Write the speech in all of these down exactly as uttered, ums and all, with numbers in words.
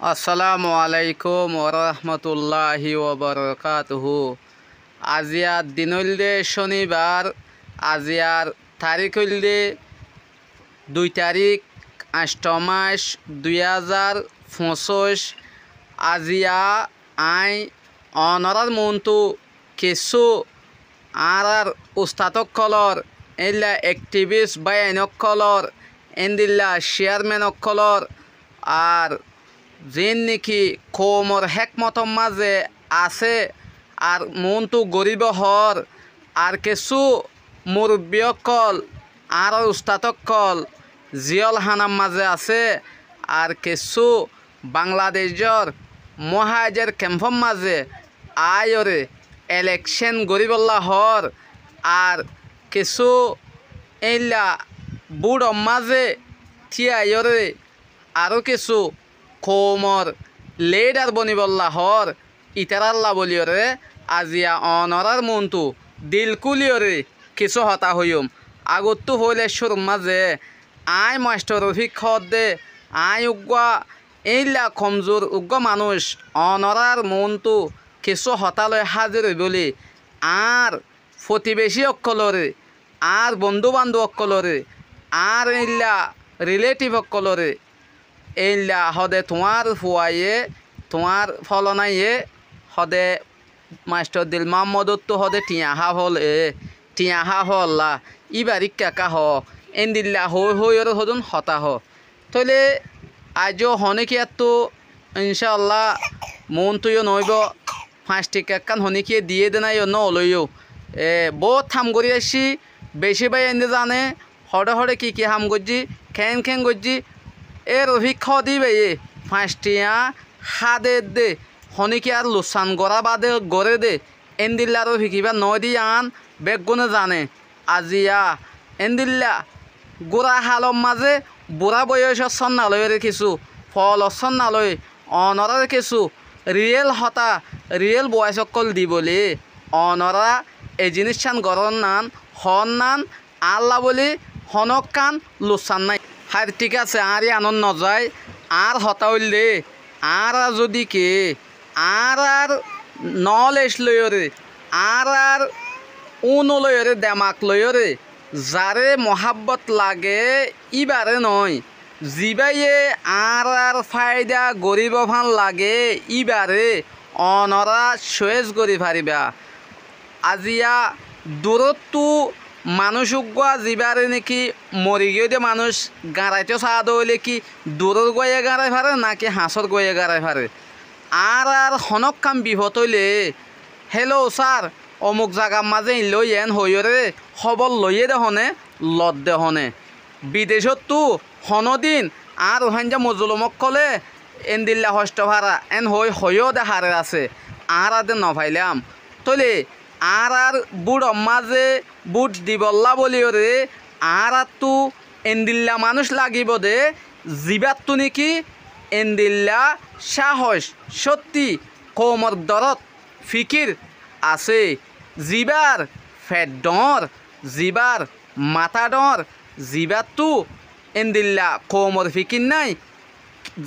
Assalamu alaikum warahmatulláhi wabarakátuhu. Aijjar din óilde cónibar, aijjar tarík óilde dui tarík, añctho mac, dui házar foñsíc. Aijja aññí onorár muúntu kissú añárár ustat ókkolór, éilla ekthibís báiyain ókkolór, éndilla cíyarmen ókkolór, ar ziín néki koumor hékmotor mazé asé, ar muúntu goríbou hoór, ar kissú murubbí ókkol, añárár ustat ókkol ziyólhanar mazé asé, ar kissú Bangladecór muhájer kempór mazé aáiyoré elekcén goríbollá hoór, ar kissú éilla búçor mazé tíaiyóre aró kissú koumor lídar bonibollá hoór, itarálla bóliyoré aijja onorár muúntu dil kúliyoré kissú hotá hoiyúm. Agottú foóila cúrur mazé aññí maisthor Rofík hoódde, aññí uggúa éilla komzur uggúa manúic, onorár muúntu kissú hotá loi házir ói bóli, añár fotibeci ókkolóre, añár bondú-bandóp ókkolóre, añár éilla riléthif ókkolóre, éilla hode tuáñr fuaye, tuáñr fólonaye hode maisthor Dil Muhámmodóttu hode thiañ háfol e, thiañ háfollá, íbar íkka ekká hoó, éndilla hoói hoóiyoré hodún hotá hoó. Tóile aijjó honíkiyáttu incáalla muúntu yó noóibou, fañs thiañ ekkán honíkiyé diyé dé nái yó nóoloiyó. E, boóut ham gorí aiccí, bicí báiyaindé zane, hoçé hoçé ki ki ham goijjí, keén keén goijjí. É Rofík hoóde íbayé fañs thiañ há de edde, honíkiyár luksan gorá baade goré dé, éndilla Rofík ibá noóide yían beggúne zane. Aijja éndilla gúra hálor mazé burá boiyócor sónna loiyóre kissú, foolor sónna loi, onoráre kissú riyél hotá, riyél buwáis ókkol di bóli, onorá e ziníccán gorón nan, hoón nan, añálla bóli honókkan luksan nái. Háir, thík asé, añár yíanot nozai, añár hotá óilde, añára zodi ki añárár noólec loiyóre, añárár úno loiyóre, demak loiyóre, zaré muhábbot lage íbaré noói, zibáye añárár fáida goríbou fán lage íbaré onorá coóic gorí faribá. Aijja duróttu manúic uggúa zibáre néki mori giyói dé manúic gañraitóu saá dé óile ki durórguáye gañrai faré náki hañsórguáye gañrai faré? Añárár honókkan bifot óile, "Hélou sár, omuk zagar mazé eeñlla óiye" eén hoóiyoré hóbor loiyé dé hone, lodde hone? Bidecóttu honódin añár Ruháingga mozolum ókkolé endilla hoctho fara eén hoói hoiyóu dé harer asé, añára dé nofailám. Tóile añárár búçor mazé bút dibollá bóliyoré añáráttu endilla manúic lagibóu dé, zibáttu néki endilla cáhoc, cótti, koumor dorót, fikír asé, zibár feth dhoóñr, zibár matá dhoóñr, zibáttu endilla koumor fikír nái,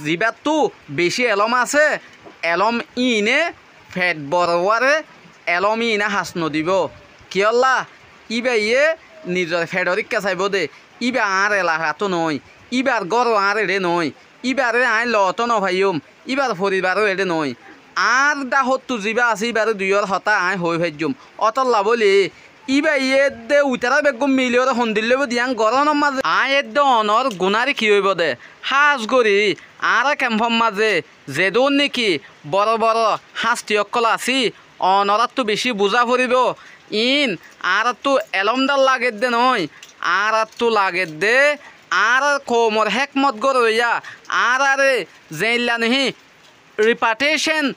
zibáttu bicí elóm asé, elóm íine feth borouwáre, elóm íine has nodibóu. Kiyólla? Íbayé nizor feçor íkka saibóu dé, íba añár elakatú noói, íbar górou añár eçé noói, íbaré aññí lootó nofaiyúm, íbar foribaró eçé noói. Añár dháhottu zibá asé íbaré duiyór hotá aññí hoói faijjúm. Ótolla bóli íbayé edde uitará beggún miliyóre hondilla óibou dé yían gorónor mazé aññí edde onor gunári ki óibou dé? Hás gorí añára kempór mazé zedún néki boro boro háñsti ókkol así, onoráttu bicí buzá foribóu. Iín añáráttu elómdar lagedde noói, añáráttu lagedde añárár koumor hékmot góroiya, añáráre zeilla nohí ripathícen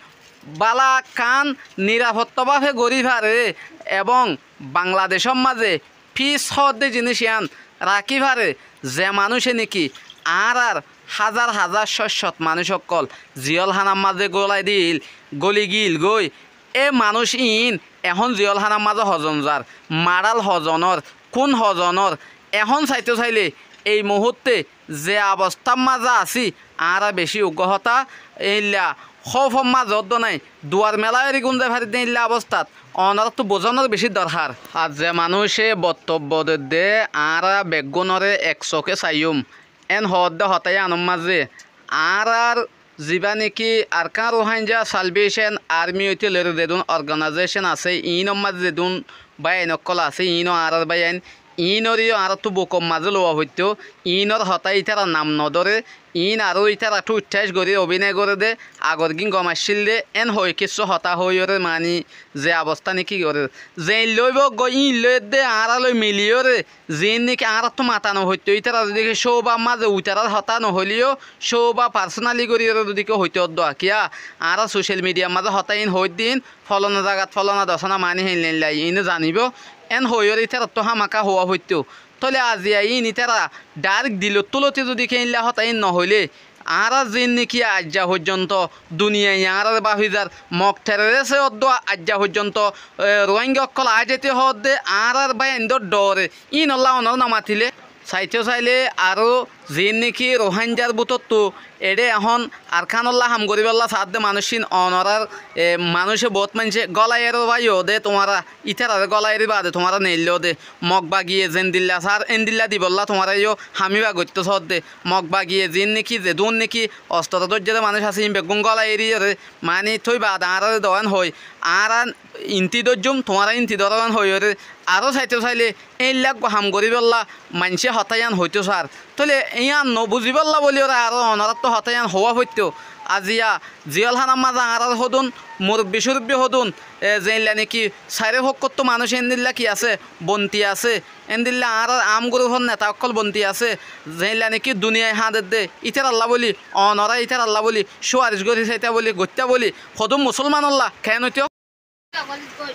bála ekkán nirafottabáfe gorí fare ebóng Bangladecór mazé fis hoódde ziníc yían rakí fare, ze manúice néki añárár házar házar cót cót manúic ókkol ziyólhanar mazé gólai diíl, góli gíilgói. É manúic iín ehón ziyólhanar mazé hozon zar, maçál hozonór, kún hozonór, ehón saitó sailé ei muhútte ze abostár mazé así, añára bicí uggúa hotá éilla hóufor mazé óddo nái, duar melá eri gúm zai faridde éilla abostát onoráttu buzónor bicí dorhar. Ar ze manúice bottobbó dedde añára beggúnoré ek soké saiyúm, én hoódde hotá yíanor mazé añárár zibá néki Arkán Ruháingya Salvécen Armi óite loiré zedún organaizécen asé, iínor mazé zedún báiyain ókkol asé, iínou añárár báiyain, iínoré yó añáráttu bukor mazé luwa foittóu, iínor hotá ítara nam nodóre, iín aró ítara thúic-tháic gorí obínai goré dé, agor gín gom accíl dé, én hoói kissú hotá hoóiyoré maní ze abostá néki gorér. Zeéinlla óibou eggúa íin loi edde añára loi miliyóre, ziín néki añáráttu mata nofoittóu, ítara zodi ki cóubar mazé uitarár hotá nohoilé yó, cóuba parsónali goríyoré zodi ki hoitóu eddúa. Kiyá, añára socel midhiyar mazé hotá iín hoóidde iín, folona zagat folona dosána maní héinlein lai iíne zanibóu, én hoóiyoré ítarattu hámaká huá foittóu. Tóile aziya iín ítara dhairek dilottú loti zodi ki éilla hotá iín nohoilé, añára ziín néki aijja foijjonto duniyai añáráre báfizar, Mog thererése eddúa aijja foijjonto, e, Ruáinga ókkol aájaite hoódde añárár báiyaindór dhoore, íinollá onoré nomatilé. Saitóu sailé aró ziín néki Ruháingar bútottu eçé ehón Arkánollá ham goríbollá saádde manúiccín onorár, e, manúice boóut maincé gólai erór báiyo dé tuáñra ítararé gólai eri baade tuáñra neillóu dé, Mog bagiye zendilla saár éndilla dibollá tuáñra yó ham íba goittóu soódde. Mog bagiye ziín néki zedún néki ostoró dóijje dé manúic asé, iín beggún gólai eriyoré, maní tói baade añáráre doóin hoói, añára intí dóijjum, tuáñra intí dóro én hoóiyoré. Aró saitóu sailé éilla eggúa ham goríbollá maincé hotá yían hoitóu saár. Tóile yían nobuzibólla bóliyoré aró onoráttu hotá yían hoóa foittóu. Aziya ziyólhánar mazé añárár hodún murubbi-cúrubbi hodún, e, zeéinlla néki sairó fokkóttu manúic éndilla ki asé, bonti asé, éndilla añárár aám gurúfor neta ókkol bonti asé, zeéinlla néki duniyai hañdedde ítarallá bóli, onorá ítarallá bóli, cúwaric gorí saitá bóli, goittá bóli, hodún musúlmanollá keén óitou?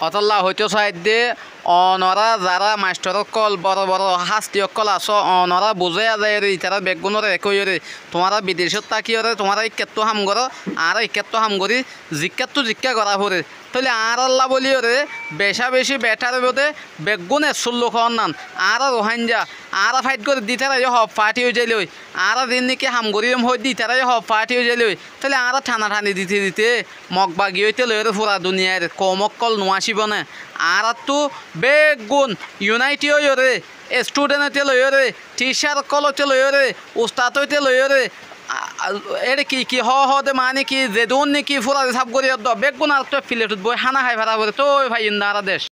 Ótolla hoitóu saidde, onorá zará maisthor ókkol, boro boro hásti ókkol asó, onorá buzái azaiyóre, itará beggúnoré ek óiyoré, tuáñra bidecót tákiyoré, tuáñra íkkattú ham goró, añára íkkattú ham gorí, zikkáttú zikká gorá forer. Tóile añárálla bóliyoré becá-becí beçár óibou dé, beggún essúr luk ónnan, añára Ruháinga, añára fáith gorídde ítara yó hoóf faáthi óizailoi, añára ziín néki ham goríyum hoóidde ítara yó hoóf faáthi óizailoi, tóile añára thana-thani dite-dite Mog bagi óite loiyóre fura duniyair koum ókkol nuácibou né? Añáráttu beggún yunáiti óiyoré, estúdent óite loiyóre, thícar ókkol óite loiyóre, ustat óite loiyóre, a, a, éçe ki ki hoó hoóde maní ki zedún néki furari sáf gorí eddúa, beggún añáráttu ek fileṭot boói hána hái fara foré, tói faiyum dé añára dec.